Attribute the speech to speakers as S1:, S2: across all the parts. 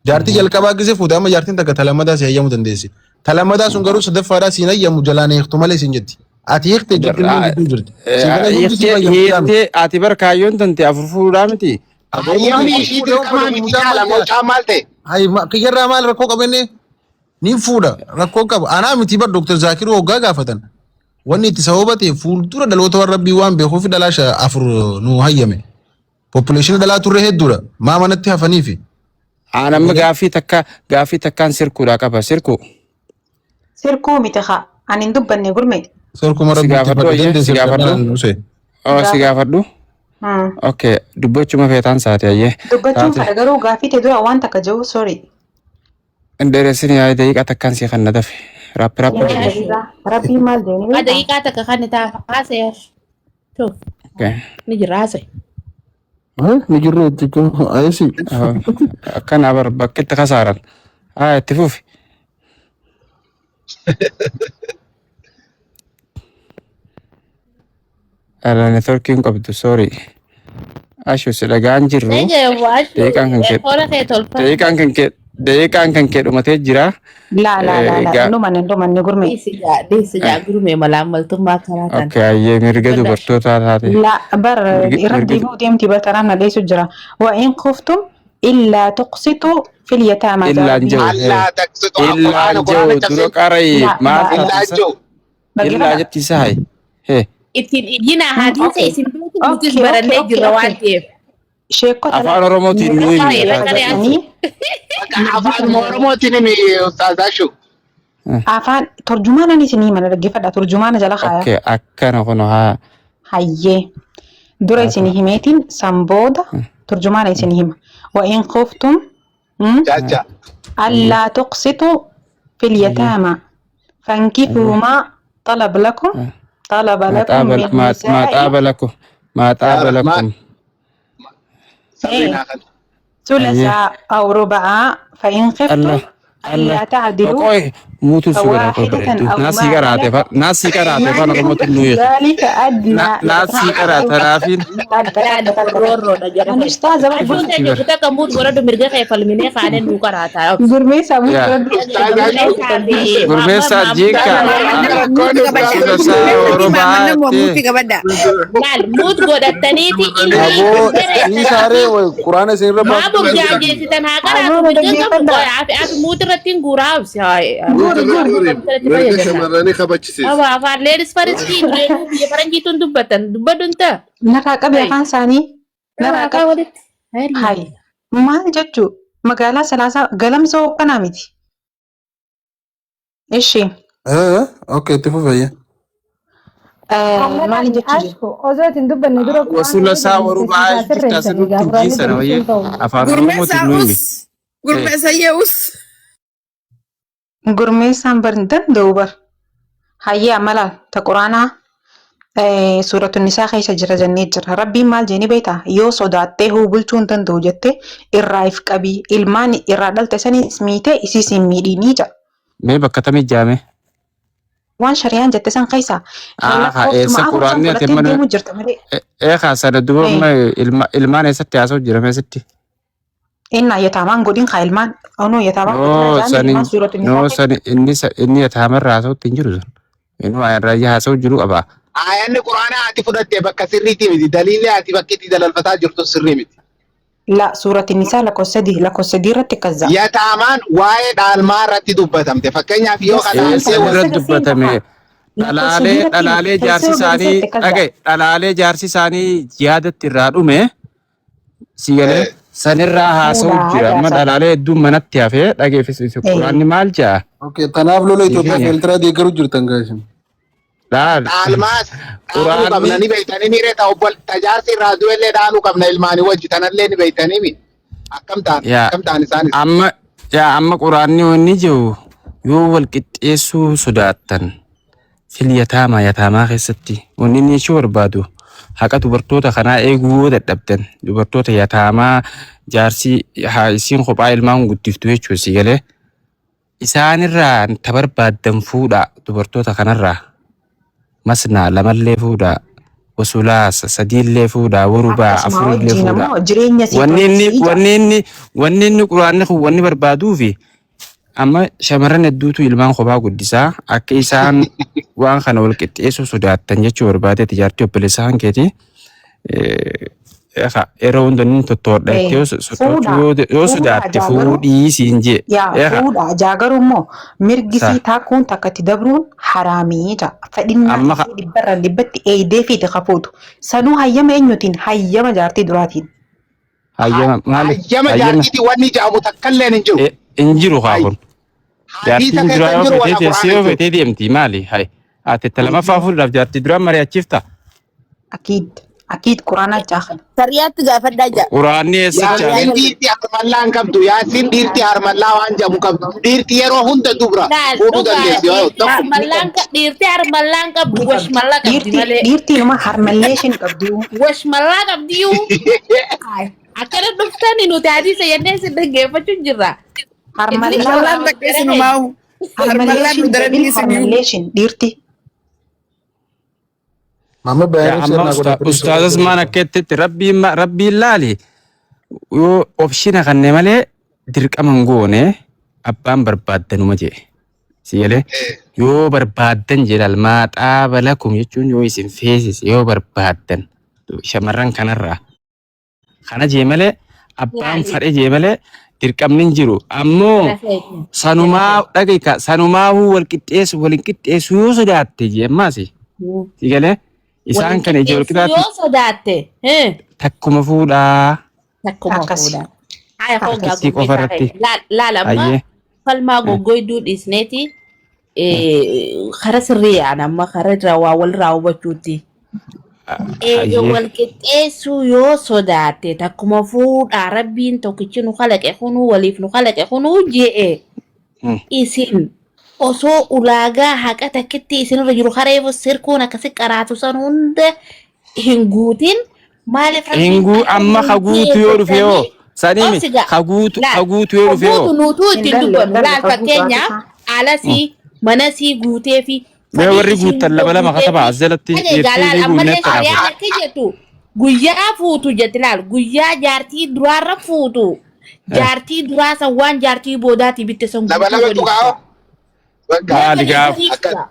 S1: Jaartii jalqabaa gisee fuute amma jaartiin takka talammadaa si hayyamuu dandeessi. Talammadaa sun garuu sadaffaadhaa siin hayyamu jalaan hiiktu malee siin jetti. Ati hiikte jetti illee gidduu jirti. Si galee hundi si hayyamu jedhame.
S2: Hiiktee ati bar kaayyoon tante afur fuudhaa miti.
S3: Hayyamni ishii dirqamaa miti jaala mucaa maal ta'e?
S1: Hayi kiyyarraa maal rakkoo qabenne niin fuudha rakkoo qaba. Anaa miti bar Dr. Zaakiruu hoggaa gaafatan. Wanni itti sababa ta'e fuuldura dhaloota warra rabbii waan beekuuf dhalaa afur nu hayyame. Population dhalaa turre hedduudha. Maa manatti hafaniifi.
S2: Aan amma gaaffii takka gaaffii takkaan sirkuudhaa qaba. Sirkuu.
S4: Sirkuu miti haa. Ani hin dubbanne gurme.
S1: Sirkuma
S2: Si
S1: rabbiitti
S2: gaafadhu
S1: fadhu
S2: ayyee
S1: dandeesse
S2: si gaafadhu.
S1: fudhannaan nuse.
S2: Oh, si
S4: Gaafa.
S2: gaafadhu. Okay, dubbachuma feetaan saate ayyee.
S4: Dubbachuun
S2: Taate.
S4: fedha garuu gaaffii ta'e dura waan takka jiru sorry.
S2: Hin dheeressin yaa'ii daqiiqaa takkaan si kan na dafe. Raappi raappi
S4: Yaa
S2: jedhe.
S4: daqiiqaa. Rabbiin maal jedhanii beektaa?
S5: Daqiiqaa takka kan ta'a haasa'e. Shuf
S2: Okay.
S5: ni jira haasa'e.
S1: Ni jirru jechuun ayisi.
S2: Akkana bar bakka itti kasaaran. Haa itti fufi. Ala networkiin qabdu sorry. Ashu si dhagaan jirru. Daqiiqaan kan kee
S5: Eekola kee tolfadhu.
S2: daqiiqaan kan kee daqiiqaan kan kee dhumatee jira.
S4: Laa laa laa laa
S2: Gaa
S4: hin dhumanne hin dhumanne gurme.
S5: Dhiisi gaa dhiisi gaa gurmee malaammaltummaa karaa tan.
S2: okay ayyee mirga
S5: Dubbadha.
S2: dubartootaa taate.
S4: Laa bar
S2: Mirgi
S4: irra
S2: mirgi
S4: deebi'uu deemti bar tanaan na dheessu jira. Wa in khuftum illaa tuqsitu fil yataamaa jaa
S2: illaan
S4: rabbiin.
S2: jiru hee.
S3: Allaa taqsitu
S2: Illaan
S3: quraana quraana
S2: jiru dura
S3: cabsin
S2: qarayi
S4: Laa
S2: maal
S4: laa
S2: taate
S3: illaa
S2: isa?
S3: jiru.
S2: Illaa
S4: dhaggeeffadha.
S2: jetti isa hayi. Hee.
S5: Ittiin iyyinaa haadiisa
S4: Okay.
S5: isin beeku nutis
S4: Okay okay
S5: barannee
S4: okay
S5: jirra waan
S4: okay.
S5: ta'eef.
S4: Sheekota
S2: Afaan Oromootiin nu himi
S5: Rakkoo
S2: afaan
S5: rakkoo
S4: isaanii
S3: Bakka afaan Oromootiin himi Ustaaz Ashu.
S4: afaan turjumaana ni isinii mana dhaggeeffadha turjumaana jala kaaya.
S2: Okay akkana kun haa.
S4: Hayyee dura isinii himeetiin san booda turjumaana isinii hima. Wa in khuftum
S3: Jaacha.
S4: allaa tuqsitu fil yataama fankihuu maa talab lakum talaba
S2: ما
S4: lakum
S2: طاب
S4: min
S2: ما ما
S4: nisaa'i
S2: طاب لكم ما طاب
S3: ما
S2: لكم
S3: sabri naa kan.
S4: ثلثا أو ربعا فإن خفتم
S2: الله
S4: ألا
S2: الله
S4: تعدلوا
S2: qoy muutu si godha qoy
S4: فواحدة
S2: bareeddu
S4: أو
S2: naa
S4: ما
S2: sii qaraate
S4: ملكت
S2: naa sii qaraate afaan oromootiin nu hiiki
S4: ذلك أدنى
S2: naa sii qaraate raafiin
S5: Laali roorroodha jara
S4: أنا
S5: kun.
S4: أستاذة بقى
S5: Ashuun
S2: bulti
S5: teenya
S2: bar
S5: kutaa kan muut godhadhu mirga kee falminee kaanee nuu qaraataa.
S4: gurmeessaa muut
S2: yaa
S4: godhadhu.
S3: Ustaaz Ashu.
S5: Gurmeessaa fi
S2: gurmeessaa
S5: Muhammad
S2: jiinka
S3: Rakkoon
S6: Muut
S3: Ustaaz
S6: qabadha.
S3: Ashu.
S2: sulasaa
S6: Gurmeessa fi
S2: orobaa
S6: maammanna
S2: jettee
S6: muut qabadha.
S5: Laal muut godhattaniiti inni
S1: Aboo
S5: dheeressan
S1: dhiisaaree quraana isin irra
S5: maa
S1: baasuu
S5: burjaajeessitan haa qaraatu
S4: Aboo
S5: mirga hin qabdu
S4: dhaggeeffadha.
S5: qoy afi afi muut irratti hin guuraa obsi
S4: Guuri guuri.
S5: irratti
S7: Mirga
S5: fayyadamna.
S7: shamarranii kabachisiisa.
S5: Aba afaan leelis faristiin deemuu biyya faranjiituun dubbatan dubbadhu hin ta'a.
S4: Narraa qabi afaan isaanii. Narraa
S5: Waaqaa
S4: qabi.
S5: walitti.
S4: Hayi. Maal jechuu magaalaa salaasaa galamsoo kanaa miti. Ishi.
S1: Okay itti fufayya.
S4: Maal jechuu jiru?
S8: Ashku osoo itti hin dubbanne dura quraana
S2: Wasulasaa
S8: eegalee
S2: warubaa
S8: keessaa
S2: jirta
S8: sirreessanii
S2: asirratti
S8: gaa
S2: hin
S8: quraanni
S2: jiisan wayyee
S8: dubbisuun ta'u.
S2: afaan oromootiin
S6: Gurmeessaa
S2: nu himi.
S6: us. Gurmeessa yee us.
S4: Gurmeessaan bar hin danda'u bar. Hayyee amma laal ta quraanaa suuratu nisaa keessa jira jennee jira. Rabbiin maal jedhanii beektaa? Yoo sodaattee huu bulchuu hin danda'u jettee irraa if qabii ilmaan irraa dhalte sanis miitee isiis hin miidhinii jedha.
S2: Mee bakka tamii jaame?
S4: Waan shari'aan jette san keessa
S2: Haa
S4: lakkoofsuma
S2: eessa
S4: afur san
S2: quraanni ati
S4: fudhattee
S2: mana
S4: deemuu jirta malee.
S2: ee kaasana duba amma ilmaan eessatti haasa'u jira meesitti?
S4: Inna yataamaan godhin kaa ilmaan onoo yataamaan godhin
S2: No
S4: ajaan
S2: sani
S4: ilmaan suuratu nisaa
S2: no
S4: keessa.
S2: sani inni inni yataamarra haasa'utti hin jiru sun. Inni waa irraa haasa'u jiru qaba.
S3: Aayanni quraanaa ati fudhatte bakka sirriitii miti. Daliilli ati bakki itti dalalfataa jirtu sirrii miti.
S4: La suurati nisaa lakkoofsa sadii irratti akkas ja'a.
S3: Yataamaan waa'ee dhaalmaa irratti dubbatamte. Fakkeenyaaf yoo
S4: Yes,
S3: kana
S2: Eessa
S3: alsee
S4: lakkoofsa
S2: irra
S4: gasiin
S2: dubbatame
S4: ta'a. Lakkoofsa
S2: dhalaalee
S4: sadii irratti
S2: dhalaalee jaarsi
S4: teessoo
S2: isaanii
S4: gadisetti akkas ja'a.
S2: dhagaye dhalaalee jaarsi isaanii yaadatti irraa dhume si galee sanirraa haasa'u
S4: Fuudhaa
S2: jira amma
S4: jaarsa.
S2: dhalaalee hedduun manatti hafee dhageeffisiise quraanni maal ja'a
S1: Okay tanaaf lola
S2: si
S1: Itoophiyaa fi
S2: keenya
S1: Eertiraa deeggaruu jirtan gaashin.
S2: laal
S3: dhaalmaas dhaaluu qabna
S2: quraanni
S3: ni beeytanii ni reeta obbol tajaarsi irraa du'ellee dhaaluu qabna ilmaanii wajji tanallee ni beeytanii mi akkam ta'an
S2: yaa
S3: akkam ta'an isaanis.
S2: amma yaa amma quraanni wanni jiru yoo wal qixxeessuu sodaattan fil yataamaa yataamaa keessatti wanni inni jechuu barbaadu haqa dubartoota kanaa eeguu yoo dadhabdan dubartoota yataamaa jaarsi haa isiin kophaa ilmaan guddiftu jechuu si galee isaanirraa ta barbaaddan fuudhaa dubartoota kanarraa masnaa lamallee fuudhaa Wasulaasa sadiillee fuudhaa warubaa
S4: Akkasuma
S2: afurillee
S4: wajjin
S2: fuudhaa.
S4: ammoo jireenya sii
S2: Wanni inni
S4: tolchii jaa.
S2: wanni inni wanni inni quraanni kun wanni barbaaduufi amma shamarran hedduutu ilmaan kophaa guddisaa akka isaan waan kana wal qixxeessuu sodaattan jechuu barbaadeeti jaartii obboleessaa kan keeti. Eegaa yeroo hunda inni tottoodha
S4: Eh,
S2: yoo
S4: fuudha
S2: yoo
S4: fuudha
S2: sodaatte
S4: jaagaruu
S2: fuudhii siin jee.
S4: yaa
S2: Eegaa
S4: fuudha jaagaruu immoo mirgi
S2: sa
S4: sii taakuun takka itti dabruun haraamii jaa. Fedhinnaa
S2: amma
S4: isii dhibbarraa dhibbatti eeydee fiiti kafuutu. Sanuu hayyama eenyutiin? Hayyama jaartii duraatiin.
S2: hayyama maali
S3: Hayyama
S2: hayyama
S3: jaartiitiin wanni jedhamu takkalleen hin jiru.
S2: hin jiru haa
S3: Hay
S2: kun.
S3: hadiisa
S2: Jaartiin
S3: keessa
S2: duraa
S3: hin
S2: yoo
S3: jiru
S2: fetee
S3: wala
S2: teessee
S3: quraana
S2: yoo
S3: hin jiru.
S2: fetee deemti maali? Hay ati itti lamaffaa fuudhaaf jaartii duraan mari'achiifta.
S4: Akiid akiid quraanaa jaakana.
S5: Sariyaatti gaafadhaa jaa.
S2: Quraanni eessatti
S5: Sariyaa
S3: Yaasiin
S5: galii.
S3: dhiirti harmallaa hin qabdu. Yaasiin dhiirti harmallaa waan jedhamu qabdu. Dhiirti yeroo hunda dubra
S5: Laal
S3: fuudhuu
S5: dhugaa
S3: dandeessi yoo
S5: dhiirti
S3: tokko.
S4: Ni
S5: harmallaan
S4: qabdi.
S5: dhiirti harmallaan qabdu
S4: Ni qabdi.
S5: washmallaa qabdi
S4: Dhiirti
S5: malee.
S4: dhiirti numa harmalleeshin qabdi.
S5: Washmallaa qabdiyyuu. Akkana dhuftani nuti hadiisa jennee si dhaggeeffachuu jirra. Inni
S4: Harmallaa
S6: Harmallaan takka isinumaahu. Harmallaan
S4: harmalleeshin
S6: nu daran
S4: jedhin
S6: isin iyyuu.
S4: harmalleeshin dhiirti.
S1: Mama
S2: Yaa
S1: bayaanii
S2: amma
S1: seernaa godha please.
S2: ustaazas maan akka jettetti rabbiin rabbiin laali yoo opshina kanne malee dirqama hin goone abbaan barbaaddanuma jee. Si galee yoo barbaaddan jedhal maaxaaba lakum jechuun yoo isin feesise yoo barbaaddan shamarran kanarraa kana jee malee abbaan fadhe jee malee dirqamni hin jiru. Ammoo sanumaa dhagayka sanumaahuu wal qixxeessu wal hin qixxeessu yoo sodaatte jee ammaas si galee isaan
S5: Waliin
S2: kana ija wal
S5: qixxeessu
S2: qixaatti
S5: yoo sodaatte
S2: takkuma fuudhaa
S5: takkuma
S4: Akkasi.
S5: fuudha. Haya hoggaa
S2: takkittii qofa
S5: gurmeessaa
S2: irratti
S5: keenya. Laal amma
S2: hayyee.
S5: falmaa goggoyduu dhiisneeti kara sirrii yaana amma kara irraa waa walirraa hubachuutti. Eega
S2: Hayyee.
S5: wal qixxeessuu yoo sodaatte takkuma fuudhaa rabbiin tokkichi nu kalaqe kunuu waliif nu kalaqe kunuu je'e isin osoo ulaagaa haqa takkitti isinirra jiru kareefu sirkuun akkasi qaraatu san hunda hin guutin maaliif rabbiin
S2: Hinguu
S5: akka
S2: amma
S5: nuun
S2: ka guutu yoo dhufe yoo
S5: jettanii
S2: saniimi
S5: obsi gaa
S2: ka guutu
S5: laal
S2: ka guutu yoo
S5: ka
S2: dhufe yoo
S5: guutu nuutuu
S4: Hin
S5: ittiin
S4: galle hin
S5: dubbannu
S4: galle
S5: laal
S4: ka guutu
S5: fakkeenyaaf
S4: haati
S5: alasii manasii guutee fi
S2: mee
S5: fadhii
S2: warri
S5: isii
S2: guuttan
S5: hunda
S2: lama lama
S5: guutee
S2: katabaa
S5: fi
S2: as jalatti
S5: dhagaye gaa
S2: dhiirtii
S5: laal
S2: ni
S5: ammallee
S2: guunnetti hafe.
S5: shari'aan akka jettu guyyaa fuutu jetti laal guyyaa jaartii duraarra fuutu jaartii duraa san waan jaartii boodaatii bitte san
S3: Lama
S5: guutuu
S3: lama
S5: waliif
S3: tuqaa.
S5: ta'a.
S3: Bakka
S2: Maali
S5: Lama
S2: gaaf
S5: waliif
S3: akka
S5: ta'a.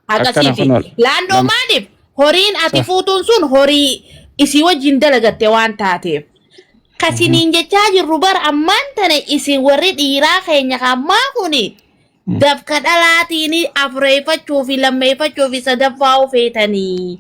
S2: akkana
S5: Akkasiiti.
S2: kun
S5: Laandoo
S2: lama
S5: maaliif horiin ati
S2: sa
S5: fuutuun sun horii isii wajjin dalagatte waan taateef. Kasiniin jechaa jirru bara ammaan tana isin warri dhiiraa keenya ammaa kuni dafka dhalaatiin afreeffachuu fi lammeeffachuu fi sadaffaa feetanii.